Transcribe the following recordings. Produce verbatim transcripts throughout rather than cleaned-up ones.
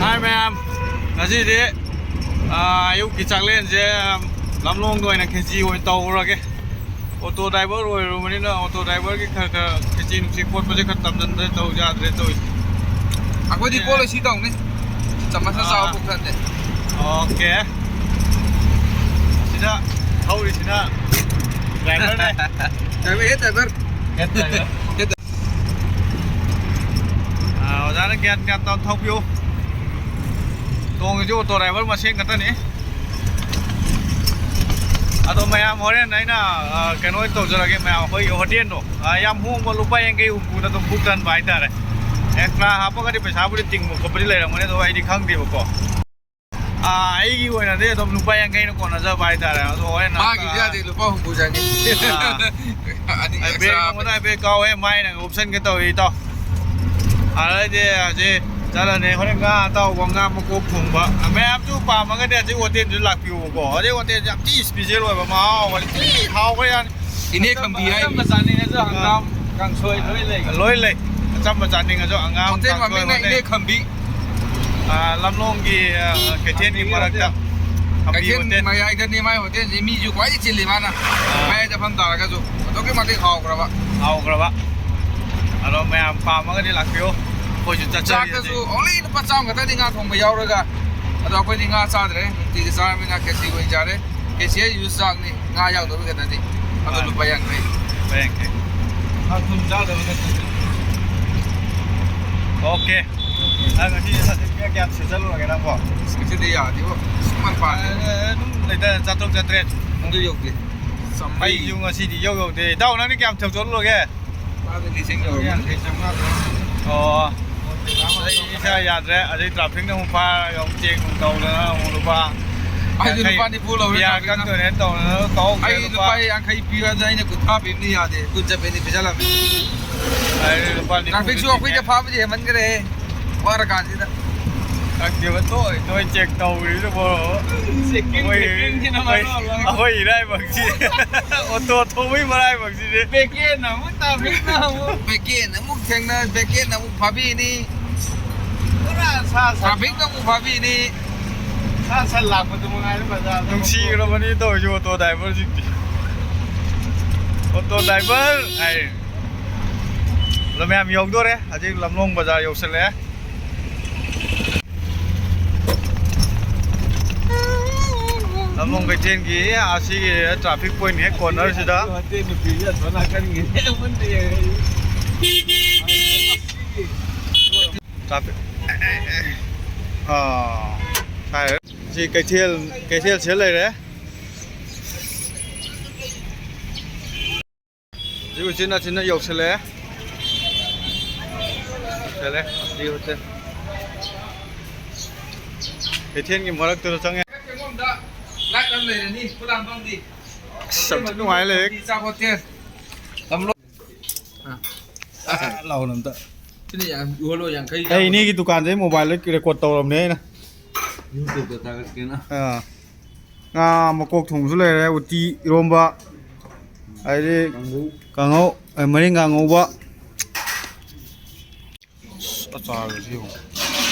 ꯍꯥꯏ ꯃꯌꯥꯝ, ꯉꯁꯤꯗꯤ ꯑꯥ, ꯑꯌꯨꯛꯀꯤ ꯆꯥꯛꯂꯦꯟꯁꯦ ꯂꯝꯂꯣꯡꯗ ꯑꯣꯏꯅ ꯈꯦꯆꯤ ꯑꯣꯏꯅ ꯇꯧꯔꯒꯦ꯫ ꯑꯣꯇꯣ ꯗ꯭ꯔꯥꯏꯚꯔ ꯑꯣꯏꯔꯨꯕꯅꯤꯅ ꯑꯣꯇꯣ ꯗ꯭ꯔꯥꯏꯚꯔꯒꯤ ꯈꯔ ꯈꯔ ꯈꯦꯆꯤ ꯅꯨꯡꯆꯤ ꯀꯣꯠꯄꯁꯦ ꯈꯔ ꯇꯝꯁꯤꯟꯗ꯭ꯔꯦ, ꯇꯧ ꯌꯥꯗ꯭ꯔꯦ ꯇꯧꯔꯤꯁꯦ꯫ ꯑꯩꯈꯣꯏꯗꯤ ꯀꯣꯠꯂꯣꯏ, ꯁꯤ ꯇꯧꯅꯤ꯫ ꯆꯥꯃꯁꯅ ꯆꯥꯕ ꯑꯥ꯫ ꯄꯨꯛ ꯊꯟꯗꯦ꯫ ꯑꯣꯀꯦ꯫ ꯁꯤꯗ ꯊꯧꯔꯤꯁꯤꯅ ꯗ꯭ꯔꯥꯏꯚꯔꯅꯦ꯫ ꯗ꯭ꯔꯥꯏꯚꯔ, ꯍꯦꯠ ꯗ꯭ꯔꯥꯏꯚꯔ꯫ ꯍꯦꯠ ꯗ꯭ꯔꯥꯏꯚꯔ꯫ ꯍꯦꯠ ꯑꯥ, ꯑꯣꯖꯥꯅ ꯒ꯭ꯌꯥꯟ ꯒ꯭ꯌꯥꯟ ꯇꯥꯅ ꯊꯧꯕꯤꯌꯨ꯫ ꯇꯣꯡꯉꯤꯁꯦ ꯑꯣꯇꯣ ꯗ꯭ꯔꯥꯏꯚꯔ ꯃꯁꯦꯟ ꯈꯛꯇꯅꯤ꯫ ꯑꯗꯣ ꯃꯌꯥꯝ ꯍꯣꯔꯦꯟ ꯑꯩꯅ, ꯑꯥ, ꯀꯩꯅꯣ ꯑꯣꯏꯅ ꯇꯧꯖꯔꯒꯦ ꯃꯌꯥꯝ, ꯑꯩꯈꯣꯏꯒꯤ ꯍꯣꯇꯦꯜꯗꯣ, ꯑꯥ, ꯌꯥꯝ ꯍꯣꯡꯕ, ꯂꯨꯄꯥ ꯌꯥꯡꯈꯩ ꯍꯨꯝꯐꯨꯗ ꯑꯗꯨꯝ ꯄꯨꯛ ꯊꯟꯕ ꯍꯥꯏꯇꯥꯔꯦ꯫ ꯑꯦꯛꯁꯇ꯭ꯔꯥ ꯍꯥꯞꯄꯒꯗꯤ ꯄꯩꯁꯥꯕꯨꯗꯤ ꯇꯤꯡꯕ ꯈꯣꯠꯄꯗꯤ ꯂꯩꯔꯝꯒꯅꯤ, ꯑꯗꯣ ꯑꯩꯗꯤ ꯈꯪꯗꯦꯕꯀꯣ꯫ ꯑꯥ, ꯑꯩꯒꯤ ꯑꯣꯏꯅꯗꯤ ꯑꯗꯨꯝ ꯂꯨꯄꯥ ꯌꯥꯡꯈꯩꯅ ꯀꯣꯟꯅꯖꯕ ꯍꯥꯏꯇꯥꯔꯦ꯫ ꯑꯗꯣ ꯍꯣꯔꯦꯟ ꯃꯥꯒꯤꯁꯨ ꯌꯥꯗꯦ, ꯂꯨꯄꯥ ꯍꯨꯝꯐꯨ ꯆꯪꯉꯦ꯫ ꯑꯥ꯫ ꯑꯅꯤ ꯑꯩ ꯑꯦꯛꯁꯇ꯭ꯔꯥ ꯕ꯭ꯔꯦꯛ ꯍꯥꯞꯄꯦ꯫ ꯅꯣꯡꯃꯗ ꯍꯥꯏꯐꯦꯠ ꯀꯥꯎꯋꯦ, ꯃꯥꯏꯅ ꯑꯣꯞꯁꯟꯒ ꯇꯧꯏ ꯏꯇꯥꯎ꯫ ꯑꯗꯩꯗꯤ ꯍꯧꯖꯤꯛ ꯆꯠꯂꯅꯤ꯫ ꯍꯣꯔꯦꯟ ꯉꯥ ꯑꯇꯥꯎꯕ, ꯉꯥ ꯃꯀꯣꯛ ꯊꯣꯡꯕ, ꯃꯌꯥꯝꯁꯨ ꯄꯥꯝꯃꯒꯗꯤ ꯍꯧꯖꯤꯛ ꯍꯣꯇꯦꯜꯁꯨ ꯂꯥꯛꯄꯤꯌꯨꯕꯀꯣ꯫ ꯍꯧꯖꯤꯛ ꯍꯣꯇꯦꯜꯁꯦ ꯌꯥꯝ ꯊꯤ ꯏꯁꯄꯤꯁꯦꯜ ꯑꯣꯏꯕ, ꯃꯍꯥꯎ ꯑꯃ ꯊꯤ ꯍꯥꯎꯈ꯭ꯔꯖꯥꯠꯅꯤ꯫ ꯏꯅꯦ ꯈꯝꯕꯤ ꯍꯥꯏ꯫ ꯑꯆꯝꯕ ꯆꯥꯅꯤꯡꯉꯁꯨ ꯍꯪꯒꯥꯝ ꯀꯥꯡꯁꯣꯏ ꯂꯣꯏ ꯂꯩ꯫ ꯂꯣꯏ ꯂꯩ꯫ ꯑꯆꯝꯕ ꯆꯥꯅꯤꯡꯉꯁꯨ ꯍꯪꯒꯥꯝ ꯍꯣꯇꯦꯜ ꯀꯥꯡꯁꯣꯏ ꯃꯃꯤꯡꯅ ꯍꯣꯇꯦꯜ꯫ ꯏꯅꯦ ꯈꯝꯕꯤ꯫ ꯑꯥ, ꯂꯝꯂꯣꯡꯒꯤ, ꯑꯥ, ꯀꯩꯊꯦꯜꯒꯤ ꯈꯝꯕꯤ ꯃꯔꯛꯇ ꯍꯣꯇꯦꯜ꯫ ꯈꯝꯕꯤ ꯀꯩꯊꯦꯜ ꯍꯣꯇꯦꯜ꯫ ꯃꯌꯥꯏꯗꯅꯤ ꯃꯥꯏ ꯍꯣꯇꯦꯜꯁꯤ, ꯃꯤꯁꯨ ꯈ꯭ꯋꯥꯏꯗꯒꯤ ꯆꯤꯜꯂꯤ ꯃꯥꯅ꯫ ꯑꯥ꯫ ꯃꯌꯥꯏꯗ ꯐꯝ ꯇꯥꯔꯒꯁꯨ ꯑꯗꯨꯛꯀꯤ ꯃꯇꯤꯛ ꯍꯥꯎꯈ꯭ꯔꯕ꯫ ꯍꯥꯎꯈ꯭ꯔꯕ꯫ ꯑꯗꯣ ꯃꯌꯥꯝ ꯄꯥꯝꯃꯒꯗꯤ ꯂꯥꯛꯄꯤꯌꯨ꯫ ꯑꯩꯈꯣꯏꯁꯨ ꯆꯠꯆꯔꯤ ꯆꯥꯛꯇꯁꯨ ꯍꯧꯖꯤꯛ꯫ Only ꯂꯨꯄꯥ ꯆꯥꯝꯃ ꯈꯛꯇꯅꯤ ꯉꯥ ꯊꯣꯡꯕ ꯌꯥꯎꯔꯒ꯫ ꯑꯗꯣ ꯑꯩꯈꯣꯏꯗꯤ ꯉꯥ ꯆꯥꯗ꯭ꯔꯦ, ꯅꯨꯡꯇꯤꯒꯤ ꯆꯥꯔꯕꯅꯤꯅ ꯈꯦꯆꯤ ꯑꯣꯏꯅ ꯆꯥꯔꯦ꯫ ꯈꯦꯆꯤ ꯍꯥꯏꯁꯤꯁꯨ ꯆꯥꯛꯅꯤ, ꯉꯥ ꯌꯥꯎꯗꯕ ꯈꯛꯇꯅꯤ꯫ ꯑꯗꯣ ꯑꯥ꯫ ꯂꯨꯄꯥ ꯌꯥꯡꯈꯩ꯫ ꯂꯨꯄꯥ ꯌꯥꯡꯈꯩ꯫ ꯉꯥ ꯊꯨꯝ ꯆꯥꯗꯕ ꯈꯛꯇꯅꯤ꯫ ꯑꯣꯀꯦ꯫ ꯅꯪ ꯉꯁꯤ ꯁꯥꯔꯇꯤꯐꯤꯀꯦꯠ ꯀꯌꯥꯝ ꯁꯤꯠꯆꯜꯂꯨꯔꯒꯦ ꯅꯪꯕꯣ? ꯑꯁ, ꯉꯁꯤꯗꯤ ꯌꯥꯗꯦꯕꯣ꯫ ꯁꯨꯡꯄꯥꯟ ꯄꯥꯟꯗꯦ꯫ ꯑꯦ, ꯑꯗꯨꯝ ꯂꯩꯗ, ꯆꯥꯇ꯭ꯔꯨꯛ ꯆꯥꯇ꯭ꯔꯦꯠ꯫ ꯑꯗꯨ ꯌꯧꯗꯦ꯫ ꯑꯩꯁꯨ ꯉꯁꯤꯗꯤ ꯌꯧ ꯌꯧꯗꯦ꯫ ꯏꯇꯥꯎ, ꯅꯪꯗꯤ ꯀꯌꯥꯝ ꯊꯧ ꯆꯠꯂꯨꯔꯒꯦ? ꯃꯥꯗꯤ ꯂꯤꯁꯤꯡ ꯌꯧꯔꯝꯃꯅꯤ꯫ ꯌꯥꯡꯈꯩ ꯆꯥꯝꯃꯉꯥ꯫ ꯑꯣ꯫ ꯑꯩ ꯏꯁꯥ ꯌꯥꯗ꯭ꯔꯦ꯫ ꯑꯗꯩ ꯇ꯭ꯔꯥꯐꯤꯛꯅ ꯑꯃꯨꯛ ꯐꯥꯔꯒ ꯑꯃꯨꯛ ꯆꯦꯛ ꯅꯨꯡ ꯇꯧꯗꯅ ꯑꯃꯨꯛ ꯂꯨꯄꯥ ꯑꯩꯁꯨ ꯌꯥꯡꯈꯩ ꯂꯨꯄꯥ ꯅꯤꯐꯨ ꯂꯧꯔꯦ ꯕꯤꯌꯥꯔ ꯇ꯭ꯔꯥꯐꯤꯛꯅ꯫ ꯀꯛꯇꯣꯏꯅꯦꯅ ꯇꯧꯗꯅ ꯀꯛꯍꯧꯗ꯭ꯔꯦ ꯑꯩ ꯂꯨꯄꯥ꯫ ꯂꯨꯄꯥ ꯌꯥꯡꯈꯩ ꯄꯤꯌꯨ ꯍꯥꯏꯕꯗ ꯑꯩꯅ ꯀꯨꯟꯊ꯭ꯔꯥ ꯄꯤꯕꯅꯤ ꯌꯥꯗꯦ꯫ ꯀꯨꯟ ꯆꯠꯄꯩꯅꯤ ꯄꯤꯁꯜꯂꯝꯃꯤ꯫ ꯑꯩ ꯂꯨꯄꯥ ꯅꯤꯐꯨ ꯇ꯭ꯔꯥꯐꯤꯛꯁꯨ ꯑꯩꯈꯣꯏꯗ ꯄꯤꯔꯦ꯫ ꯐꯥꯕꯁꯦ ꯍꯦꯟꯃꯟꯈ꯭ꯔꯦ꯫ ꯋꯥꯔꯀꯥꯟꯁꯤꯗ꯫ ꯈꯪꯗꯦꯕ, ꯇꯣꯏ ꯇꯣꯏ ꯆꯦꯛ ꯇꯧꯔꯤꯗꯨꯕꯣ꯫ ꯆꯦꯛꯀꯤꯡ, ꯑꯩꯈꯣꯏ, ꯆꯦꯛꯀꯤꯡꯁꯤꯅ ꯑꯩꯈꯣꯏ, ꯃꯔꯣꯜ ꯑꯃ꯫ ꯑꯩꯈꯣꯏ ꯏꯔꯥꯏꯕꯛꯁꯤ꯫ ꯑꯣꯇꯣ ꯊꯧꯕꯒꯤ ꯃꯔꯥꯏꯕꯛꯁꯤꯗꯤ꯫ ꯕꯦꯀꯦꯟ ꯑꯃꯨꯛ ꯇꯥꯕꯤꯅ ꯑꯃꯨꯛ꯫ ꯕꯦꯀꯦꯟ ꯑꯃꯨꯛ ꯊꯦꯡꯅ, ꯕꯦꯀꯦꯟ ꯑꯃꯨꯛ ꯐꯥꯕꯤꯅꯤ꯫ ꯇ꯭ꯔꯥꯐꯤꯛꯅ ꯑꯃꯨꯛ ꯐꯥꯕꯤꯅꯤ꯫ ꯁꯥ ꯁꯟ ꯂꯥꯛꯄꯗꯨ ꯃꯉꯥꯏꯔꯦ ꯕꯖꯥꯔꯗ꯫ ꯅꯨꯡꯁꯤꯈ꯭ꯔꯕꯅꯤ ꯇꯧꯔꯤꯁꯤ ꯑꯣꯇꯣ ꯗ꯭ꯔꯥꯏꯚꯔꯁꯤꯡꯁꯤ꯫ ꯑꯣꯇꯣ ꯗ꯭ꯔꯥꯏꯚꯔ ꯍꯥꯏ꯫ ꯑꯗꯣ ꯃꯌꯥꯝ ꯌꯧꯗꯣꯔꯦ꯫ ꯍꯧꯖꯤꯛ ꯂꯝꯂꯣꯡ ꯕꯖꯥꯔ ꯌꯧꯁꯜꯂꯛꯑꯦ꯫ ꯂꯝꯂꯣꯡ ꯀꯩꯊꯦꯜꯒꯤ ꯑꯁꯤꯒꯤ ꯇ꯭ꯔꯥꯐꯤꯛ ꯄꯣꯏꯟ ꯍꯦꯛ ꯀꯣꯔꯅꯔꯁꯤꯗ꯫ ꯅꯨꯄꯤꯁꯦ ꯑꯁꯣꯝ ꯅꯥꯀꯟꯒꯤ꯫ ꯇ꯭ꯔꯥꯐꯤꯛ꯫ ꯑꯥ, ꯁꯤ ꯀꯩꯊꯦꯜ, ꯀꯩꯊꯦꯜꯁꯤꯗ ꯂꯩꯔꯦ꯫ ꯍꯧꯖꯤꯛ ꯎꯆꯤꯟ ꯅꯥꯆꯤꯟꯅ ꯌꯧꯁꯜꯂꯛꯑꯦ꯫ ꯌꯧꯁꯜꯂꯦ꯫ ꯁꯤ ꯍꯣꯇꯦꯜ꯫ ꯀꯩꯊꯦꯜꯒꯤ ꯃꯔꯛꯇꯨꯗ ꯆꯪꯉꯦ꯫ ꯑꯁ, ꯌꯥꯝ ꯊꯤ ꯅꯨꯡꯉꯥꯏ ꯂꯩꯔꯦ꯫ ꯆꯥꯛ ꯍꯣꯇꯦꯜ꯫ ꯂꯥꯎꯅ ꯑꯝꯇ꯫ ꯁꯤꯅ ꯌꯥꯝ ꯌꯣꯜꯂꯣ, ꯌꯥꯡꯈꯩ ꯑꯩ ꯏꯅꯦꯒꯤ ꯗꯨꯀꯥꯟꯗꯩ ꯃꯣꯕꯥꯏꯜꯗ ꯔꯦꯀꯣꯔꯠ ꯇꯧꯔꯕꯅꯦ ꯑꯩꯅ꯫ YouTube-ꯇ ꯊꯥꯒꯠꯀꯦꯅ꯫ ꯑꯥ꯫ ꯉꯥ ꯃꯀꯣꯛ ꯊꯣꯡꯕꯁꯨ ꯂꯩꯔꯦ, ꯎꯇꯤ, ꯏꯔꯣꯝꯕ, ꯍꯥꯏꯗꯤ ꯀꯥꯡꯍꯧ꯫ ꯀꯥꯡꯍꯧ, ꯑꯦ, ꯃꯔꯤꯡꯒꯥ ꯉꯧꯕ꯫ ꯑꯁ, ꯑꯆꯥꯔꯒꯁꯨ ꯌꯦꯡꯉꯨ꯫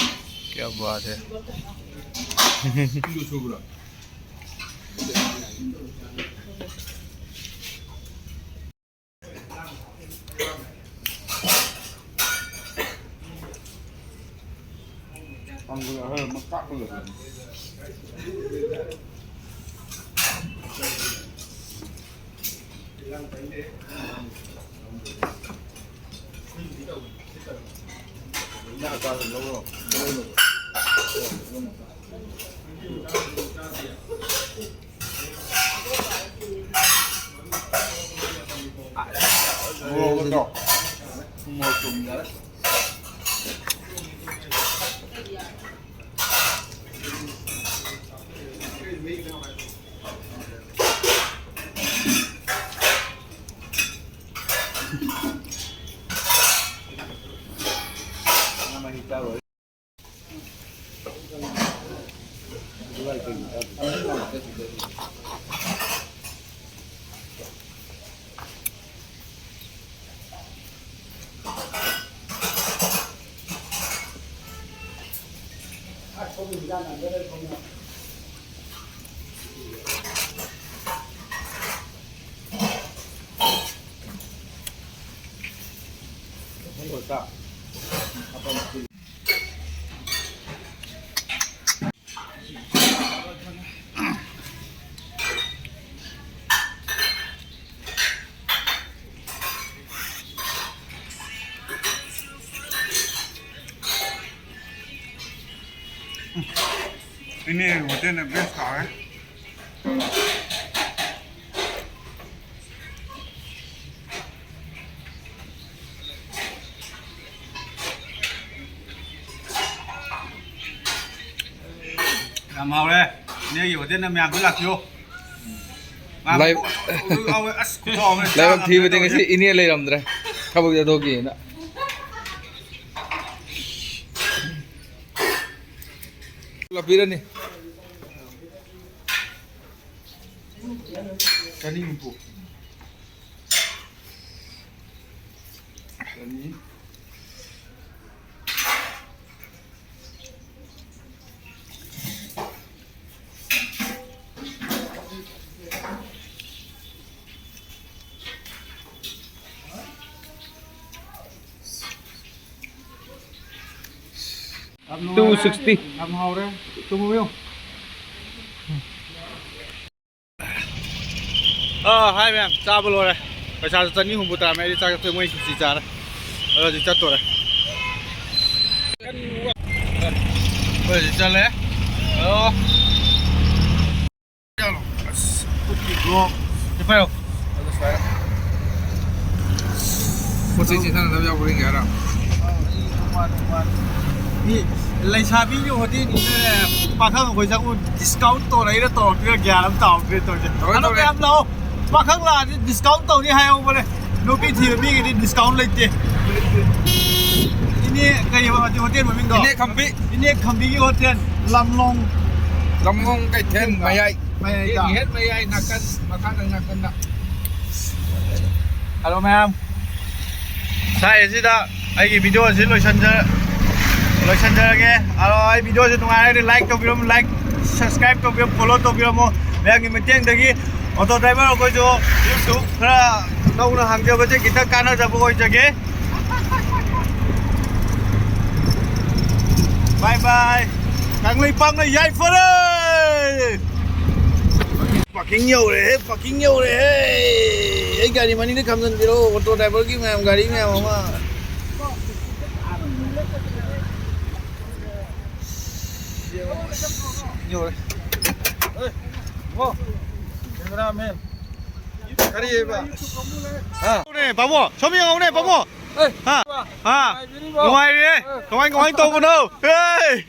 ꯀꯌꯥ ꯕꯥꯠ ꯍꯦ꯫ ꯏꯅꯦ ꯍꯣꯇꯦꯜꯅ ꯕꯦꯁ ꯇꯥꯔꯦ꯫ ꯌꯥꯝ ꯍꯥꯎꯔꯦ꯫ ꯏꯅꯦꯒꯤ ꯍꯣꯇꯦꯜꯗ ꯃꯌꯥꯝꯁꯨ ꯂꯥꯛꯄꯤꯌꯨ꯫ ꯂꯥꯏ-, ꯌꯥꯎꯋꯦ꯫ ꯑꯁ, ꯈꯨꯍꯥꯎ ꯑꯃ ꯂꯥꯏꯕꯛ ꯆꯥꯗꯕ ꯊꯤꯕꯗꯤ ꯇꯧꯔꯦ꯫ ꯉꯁꯤ ꯏꯅꯦ ꯂꯩꯔꯝꯗ꯭ꯔꯦ, ꯊꯕꯛ ꯆꯠꯊꯣꯛꯈꯤꯅ꯫ ꯄꯤꯔꯅꯤ꯫ ꯆꯅꯤ ꯍꯨꯝꯐꯨ꯫ ꯆꯅꯤ꯫ ꯌꯥꯝ ꯅꯨꯡꯉꯥꯏꯔꯦ꯫ Two sixty꯫ ꯌꯥꯝ ꯍꯥꯎꯔꯦ꯫ ꯇꯨꯝꯃꯨ ꯌꯦꯡꯉꯨ꯫ ꯑꯥ, ꯍꯥꯏ ꯃꯌꯥꯝ, ꯆꯥꯕ ꯂꯣꯏꯔꯦ꯫ ꯄꯩꯁꯥꯁꯨ ꯆꯅꯤ ꯍꯨꯝꯐꯨ ꯇꯥꯔꯝꯃꯦ꯫ ꯑꯩꯗꯤ ꯆꯥꯛ ꯆꯥꯊꯣꯛꯑꯦ, ꯃꯣꯏ ꯁꯨꯁꯤ ꯆꯥꯔꯦ꯫ ꯑꯗꯣ ꯍꯧꯖꯤꯛ ꯆꯠꯇꯣꯔꯦ꯫ ꯍꯣꯏ, ꯍꯧꯖꯤꯛ ꯆꯠꯂꯦ꯫ ꯑꯗꯣ ꯑꯁ, ꯈꯨꯠꯀꯤ ꯒ꯭ꯂꯣꯞ꯫ ꯁꯤ ꯄꯥꯏꯌꯣ꯫ ꯑꯗꯨ ꯁꯨꯃꯥꯏꯅ꯫ ꯄꯣꯠ ꯆꯩ ꯆꯦꯟꯊꯅꯗꯕ ꯌꯥꯎꯕ꯭ꯔꯥ ꯌꯦꯡꯒꯦ ꯍꯥꯏꯔꯣ? ꯃꯤ ꯂꯩꯁꯥꯕꯤꯒꯤ ꯍꯣꯇꯦꯜꯅꯤꯅꯅꯦ, ꯄꯥꯈꯪ ꯑꯩꯈꯣꯏ ꯆꯪꯉꯨ discount ꯇꯧꯔꯛꯏꯔ ꯇꯧꯔꯛꯇ꯭ꯔꯤꯔ ꯒ꯭ꯌꯥꯟ ꯑꯃ ꯇꯥꯍꯧꯗ꯭ꯔꯦ ꯇꯧꯔꯤꯁꯦ꯫ ꯇꯧꯔꯣꯏ, ꯑꯗꯣ ꯇꯧꯔꯣꯏ꯫ ꯃꯌꯥꯝ ꯂꯥꯛꯑꯣ꯫ ꯄꯥꯈꯪ ꯂꯥꯛꯑꯗꯤ discount ꯇꯧꯅꯤ ꯍꯥꯏꯍꯧꯕꯅꯦ꯫ ꯅꯨꯄꯤ ꯊꯤꯕ ꯃꯤꯒꯤꯗꯤ discount ꯂꯩꯇꯦ꯫ ꯏꯅꯦ ꯀꯔꯤ ꯍꯣꯇꯦꯜ ꯃꯃꯤꯡꯗꯣ? ꯏꯅꯦ ꯈꯝꯕꯤ꯫ ꯏꯅꯦ ꯈꯝꯕꯤꯒꯤ ꯍꯣꯇꯦꯜ, ꯂꯝꯂꯣꯡ꯫ ꯂꯝꯂꯣꯡ ꯀꯩꯊꯦꯜ ꯃꯌꯥꯏ꯫ ꯃꯌꯥꯏꯗ꯫ ꯍꯦꯛ ꯃꯌꯥꯏ ꯅꯥꯀꯟ, ꯃꯈꯥꯗ ꯅꯥꯀꯟꯗ꯫ ꯍꯜꯂꯣ ꯃꯌꯥꯝ꯫ ꯁ꯭ꯋꯥꯏ ꯑꯁꯤꯗ ꯑꯩꯒꯤ video ꯑꯁꯤ ꯂꯣꯏꯁꯟꯖ-, ꯂꯣꯏꯁꯤꯟꯖꯔꯒꯦ꯫ ꯑꯗꯣ ꯑꯩ ꯚꯤꯗꯤꯑꯣꯁꯦ ꯅꯨꯡꯉꯥꯏꯔꯗꯤ ꯂꯥꯏꯛ ꯇꯧꯕꯤꯔꯝꯃꯨ, ꯂꯥꯏꯛ, ꯁꯕꯁꯀ꯭ꯔꯥꯏꯕ ꯇꯧꯕꯤꯔꯝꯃꯨ, ꯐꯣꯂꯣ ꯇꯧꯕꯤꯔꯝꯃꯨ꯫ ꯃꯌꯥꯝꯒꯤ ꯃꯇꯦꯡꯗꯒꯤ ꯑꯣꯇꯣ ꯗ꯭ꯔꯥꯏꯚꯔ ꯑꯩꯈꯣꯏꯁꯨ ꯌꯨꯇ꯭ꯌꯨꯕ ꯈꯔ ꯅꯧꯅ ꯍꯥꯡꯖꯕꯁꯦ ꯈꯤꯇꯪ ꯀꯥꯟꯅꯖꯕ ꯑꯣꯏꯖꯒꯦ꯫ ꯕꯥꯏ ꯕꯥꯏ꯫ ꯀꯪꯂꯩꯄꯥꯛꯅ ꯌꯥꯏꯐꯔꯦ꯫ Parking ꯌꯧꯔꯦꯍꯦ, parking ꯌꯧꯔꯦꯍꯦ꯫ ꯑꯩ ꯒꯥꯔꯤ ꯃꯅꯤꯡꯗ ꯈꯥꯝꯖꯟꯕꯤꯔꯣ, ꯑꯣꯇꯣ ꯗ꯭ꯔꯥꯏꯚꯔꯒꯤ ꯃꯌꯥꯝ, ꯒꯥꯔꯤ ꯃꯌꯥꯝ ꯑꯃ꯫ ꯌꯧꯔꯦ꯫ ꯑꯦ, ꯏꯕꯣ, cameraman꯫ ꯀꯔꯤꯑꯕ? ꯍꯥ? ꯄꯥꯕꯨꯡ, ꯁꯣꯝ ꯌꯦꯡꯉꯧꯅꯦ, ꯄꯥꯕꯨꯡ꯫ ꯑꯦ, ꯍꯥ? ꯍꯥ? ꯅꯨꯡꯉꯥꯏꯕꯤꯔꯤꯕꯣ? ꯅꯨꯡꯉꯥꯏꯔꯤꯌꯦ꯫ ꯑꯦ꯫ ꯀꯃꯥꯏ, ꯀꯃꯥꯏ ꯇꯧꯕꯅꯣ? ꯑꯦ!